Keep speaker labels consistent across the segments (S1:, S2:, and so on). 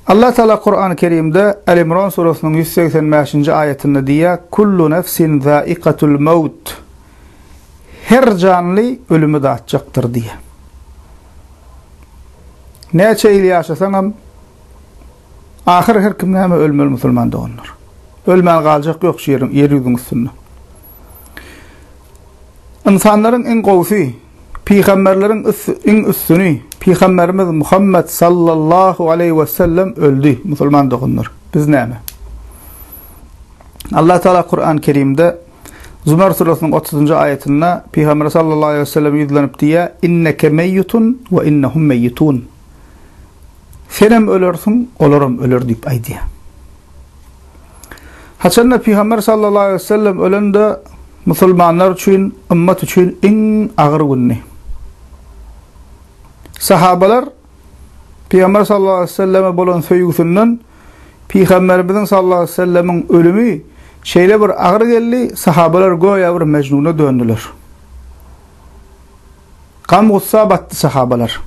S1: Allah Teala Kur'an-ı Kerimde El-İmran suresiniň 185-nji aýatynda diýýär, Kullu nefsin zaikatul maut. Her janly ölümi datjakdyr diýýär. Näçe ýyl ýaşasaňam ahyr her kim näme ölmeli musulman doganlar. Ölmän galjak ýok şu ýeriň ýer ýüzüň üstünde. Ynsanlaryň iň gowusy, pygamberleriň iň üstüni, pygamberimiz Muhammet sallallahu aleýhi we sellem öldi, musulman doganlar. Biz näme? Allah Teala Kur'an-ı Kerimde Zumar surasynyň 30-njy aýatynda Pygamber sallallahu aleýhi we sellem ýüzlenip diýýär: "Inneke meyyitun we innehum meyyitun." Senem ölersiň, olaram öler diýip aýdýar. Haçanda Pygamber sallallahu aleýhi we sellem ölende musulmanlar üçin, ymmat üçin iň agyr gündi. Sahabalar Pygamber sallallahu aleýhi we selleme bolan söýgüsinden Pygamberimiziň sallallahu aleýhi we sellemiň ölümi şeýle bir agyr geldi, sahabalar göýä bir mejnuna döndüler. Gam-gussa batdy sahabalar.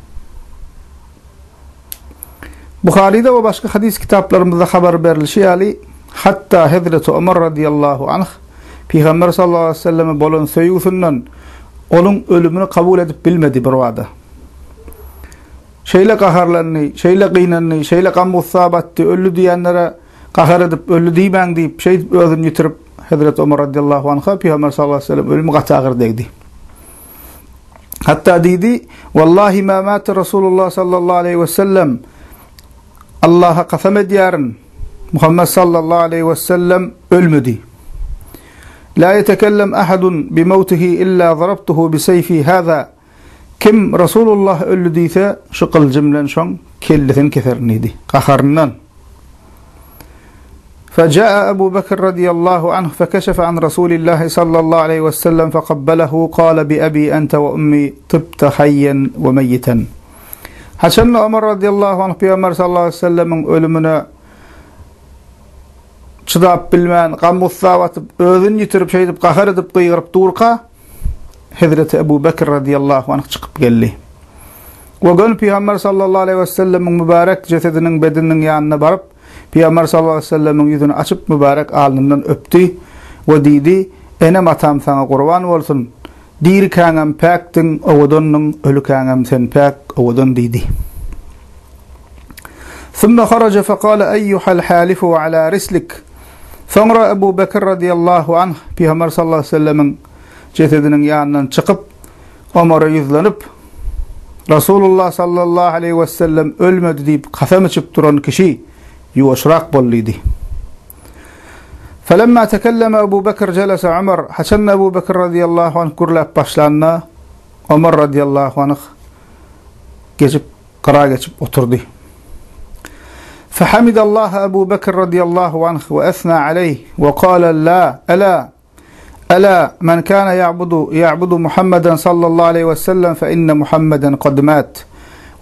S1: Buharyda we başga hadys kitaplarymyzda habar berlişi ýaly, hatda Hezreti Omar radiyallahu anh Pygamber sallallahu aleýhi we selleme bolan söýgüsinden onuň ölümini kabul edip bilmedi birbada. Şeýle gaharlandy, şeýle gynandy, şeýle gam-gussa batdy, öldi diýenlere gahar edip, öldi diýmäň diýip, şeýdip özüni ýitirip, Hezreti Omar radiyallahu anha Pygamber sallallahu aleýhi we sellem ölümi gaty agyr degdi. Hatda diýdi, Wallahi ma mata Rasulullah sallallahu aleýhi we sellem. Allaha kasam edýärin, Muhammed sallallahu aleýhi we sellem ölmedi. La yetekellem ahadun bi mawtihi illa zarabtuhu bi seyfi hada. Kim Rasulullah öldi diýse, şu gylyjym bilen şoň kellesini keserin diýdi. Gaharyndan. فجاء أبو بكر رضي الله عنه فكشف عن رسول الله صلى الله عليه وسلم فقبله قال بأبي أنت وأمي طبت حيا وميتا Haçanda Omar radiyallahu anh Peygamber sallallahu aleyhi ve sellem'in ölümüne çydap bilmän, gam gussa batyp, özüni ýitirip, şeýdip gahar edip gygyryp durka, Hezreti Ebu Bekir radiyallahu anh çykyp geldi. We göni Pygamber sallallahu aleýhi we sellemiň mübärek jesediniň bedeniniň ýanyna baryp, Pygamber sallallahu aleýhi we sellemiň ýüzüni açyp mübärek alnyndan öpdi we diýdi, Enem-atam saňa gurban bolsun, dirikäňem päkdiň, owadandyň, ölükäňem sen päk, owadan diýdi. Sümme haraja fekale eýýuhel halifu ala rislik. Soňra Ebu Bekir radiyallahu anh Pygamber sallallahu aleýhi we sellemiň jesediniň ýanyndan çykyp, Omara ýüzlenip, Rasulullah sallallahu aleýhi wesellem ölmedi diýip kasam içip duran kişi ýuwaşrak bol diýdi. Felemma tekelleme Ebu Bekr jelese Ömer, haçanda Ebu Bekr radiyallahu anh gürläp başlanda, Omar radiyallahu anh geçip gyra geçip oturdy. Fehamidallaha Ebu Bekr radiyallahu anh we esna aleyh we kâle la, ela, Ela men kana ya'budu ya'budu Muhammeden sallallahu aleyhi ve sellem fe inne Muhammeden kad mat.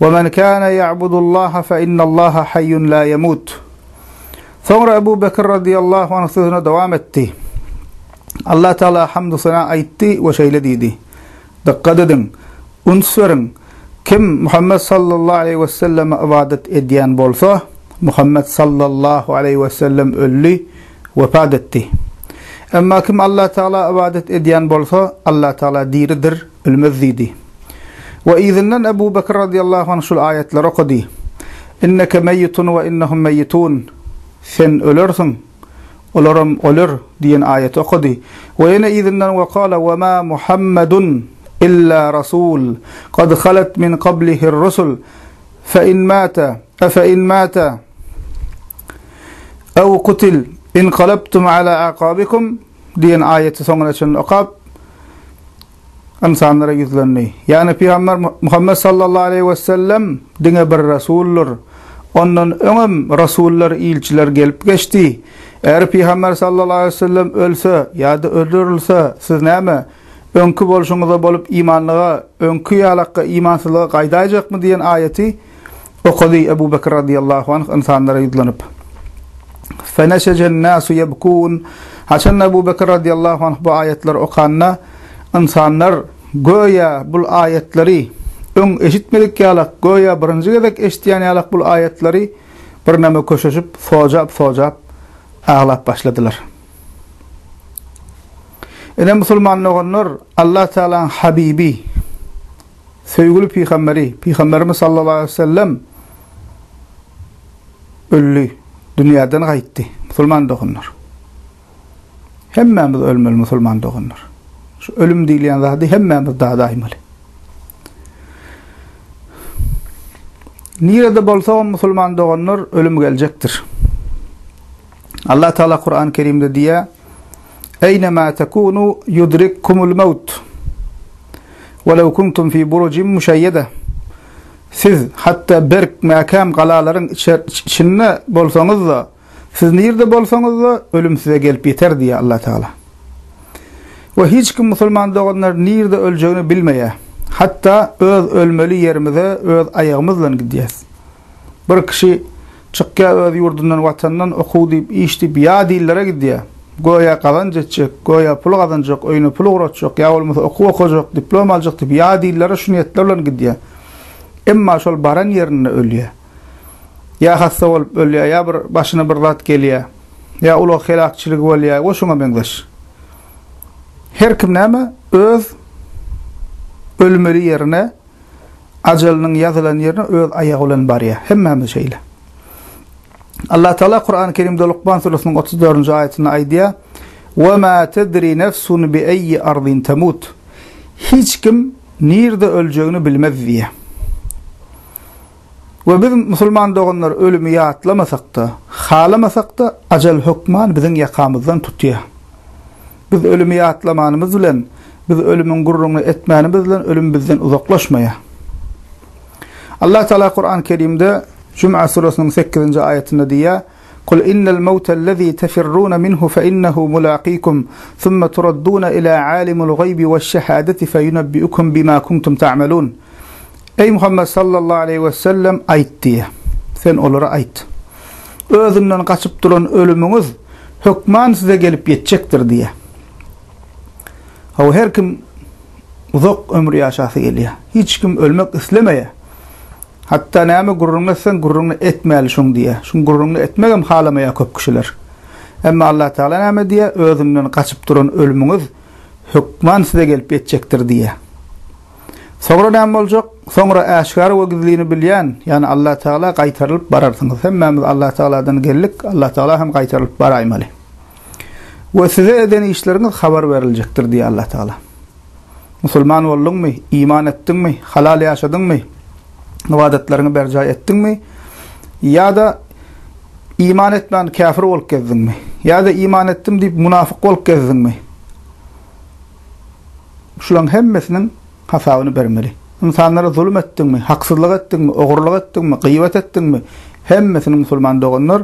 S1: Ve men kana ya'budu Allaha fe inne Allaha hayyun la yemut. Soňra Ebu Bekir radıyallahu anh sözüne dowam etdi. Allah Teala hamdu sena aýtdy we şeýle diýdi. Dykgat ediň, üns beriň, kim Muhammet sallallahu aleýhi we selleme ybadat edýän bolsa, Muhammet sallallahu aleýhi we sellem öldi, wepat etdi. Emma kim Allah Tagala ybadat edýän bolsa, Allah Tagala diridir, ölmez diýdi. We yzyndan Ebu Bekr radyýallahu anh şul aýatlary okady, Inneke meýýitun we innehum meýýitun, Sen ölersiň, olaram öler diýen aýaty okady. We ýene yzyndan we kala we ma Muhammedun illa rasul kad halat min qablihir rusul fe in mata efe in mata ew kutil inqalabtum ala aqabikum diýen aýaty soňuna çenli okap ynsanlara ýüzlendi. Ýagny Pygamber Muhammet sallallahu aleýhi we sellem diňe bir resuldyr. Ondan öňem rasullar, ilçiler gelip geçdi. Eger Pygamber sallallahu aleýhi we sellem ölse ýa-da öldürilse, siz näme, öňki bolşuňyza bolup imanlyga, öňki ýalakka imansyzlyga gaýdaýjakmy diýen aýaty okady Ebu Bekr radiyallahu anh ynsanlara ýüzlenip. Feneşejen nasu ýebkun. Haçanda Ebu Bekr radiyallahu anh bu aýatlary okanda, ynsanlar göýä bul aýatlary öň eşitmedik ýalak, göýä birinji gezek eşitýän ýalak bul aýatlary. Birneme köşeşip, sojap-sojap aglap başladylar. Ine musulman doganlar, Allah Tealanyň habibi, söýgüli pygamberi, pygamberimiz sallallahu aleyhi ve sellem öldi, dünýäden gaýtdy. Musulman doganlar. Hemmämiz ölmeli musulman doganlar. Şu ölüm diýilýän zady hemmämiz dadaýmaly. Nirede bolsagam musulman doganlar ölüm geljekdir. Allah Teala Kur'an-ı Kerimde diýýär: Eýnema tekunu yudrikkumul maut. Walaw kuntum fi burujin muşayyada. Siz hatda berk mäkäm galalaryň içinde bolsaňyz-da, siz nirde bolsaňyz-da, ölüm size gelip ýeter diýýär Allah Teala. We hiç kim musulman doganlar nirde öljegini bilmeýär. Hatda öz ölmeli ýerimize öz aýagymyz bilen gidýäs. Bir kişi çykýar öz ýurdundan watandan okuw diýip iş diýip ýat illere gidýär. Göýä gazanç etjek, göýä pul gazanjak, öýüne pul ugratjak ýa bolmasa okuw okajak, diplom aljak diýip ýat illere şu niýetler bilen gidýär. Emma şol baran ýerinde ölýär. Ýa hassa bolup ölýär, ýa bir başyna bir zat gelýär. Ýa ulag heläkçiligi bolýar we şuňa meňzeş. Her kim näme öz ölmeli ýerine ajalynyň ýazylan ýerine öz aýagy bilen barýar. Hemmämiz şeýle. Allah Teala Kur'an-ı Kerimde Lukman suresiniň 34-nji aýatynda aýdýar: "Ve ma tedri nefsun bi eyyi ardin temut." Hiç kim nirde öljegini bilmez diýýär. We biz musulman doganlar ölümi ýatlamasak-da, halamasak-da ajal hökman biziň ýakamyzdan tutýar. Biz ölümi ýatlamanymyz bilen, biz ölümiň gürrüňini etmänimiz bilen ölüm bizden uzaklaşmaýar. Allah Teala Kur'an-ı Kerimde Jum'a suresiniň 8-nji aýatynda diýýär: Kul innel mawtellezî tefirrûne minhu fe innehu mulâkîkum, thumme turaddûne ilâ âlimul gaýbi weş-şehâdeti feyunebbiukum bimâ kuntum ta'melûn. Eý Muhammet sallallahu aleýhi we sellem aýt diýýär. Sen olara aýt. Özünden gaçyp duran ölümiňiz hökman size gelip ýetjekdir diýýär. Hawa her kim uzak ömür ýaşasy gelýär. Hiç kim ölmek islemeýär. Hatda näme gürrüňini etseň gürrüňini etmäli şuň diýýär. Şuň gürrüňini etmegem halamaýar köp kişiler. Emma Allah Teala näme diýýär? Özünden gaçyp duran ölümiňiz hökman size gelip ýetjekdir diýýär. Soňra näme boljak? Soňra äşgär we gizlini bilýän, ýagny Allah Teala gaýtarylyp bararsyňyz. Hemmämiz Allah Tealadan geldik, Allah Teala hem gaýtarylyp baraýmaly. We size eden işleriňiz habar beriljekdir diýýär Allah Teala. Musulman bolduňmy, iman etdiňmi, halal ýaşadyňmy, ybadatlaryňy berjaý etdiňmi, ýa-da iman etmän käfir bolup gezdiňmi, ýa-da iman etdim diýip munafyk bolup gezdiňmi? Şularyň hemmesiniň hasabyny bermeli. Ynsanlara zulum etdiňmi, haksyzlyk etdiňmi, ogurlyk etdiňmi, gyýbat etdiňmi, hemmesiniň musulman doganlar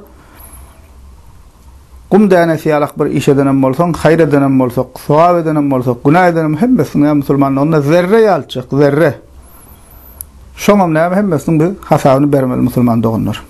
S1: gum dänesi ýalak bir iş edenem bolsaň, haýyr edenem bolsak, sogap edenem bolsak, günä edenem hemmesiniň näme musulman doganda zerre ýalyjak, zerre. Şoňam näme hemmesiniň biz hasabyny bermeli musulman doganlar.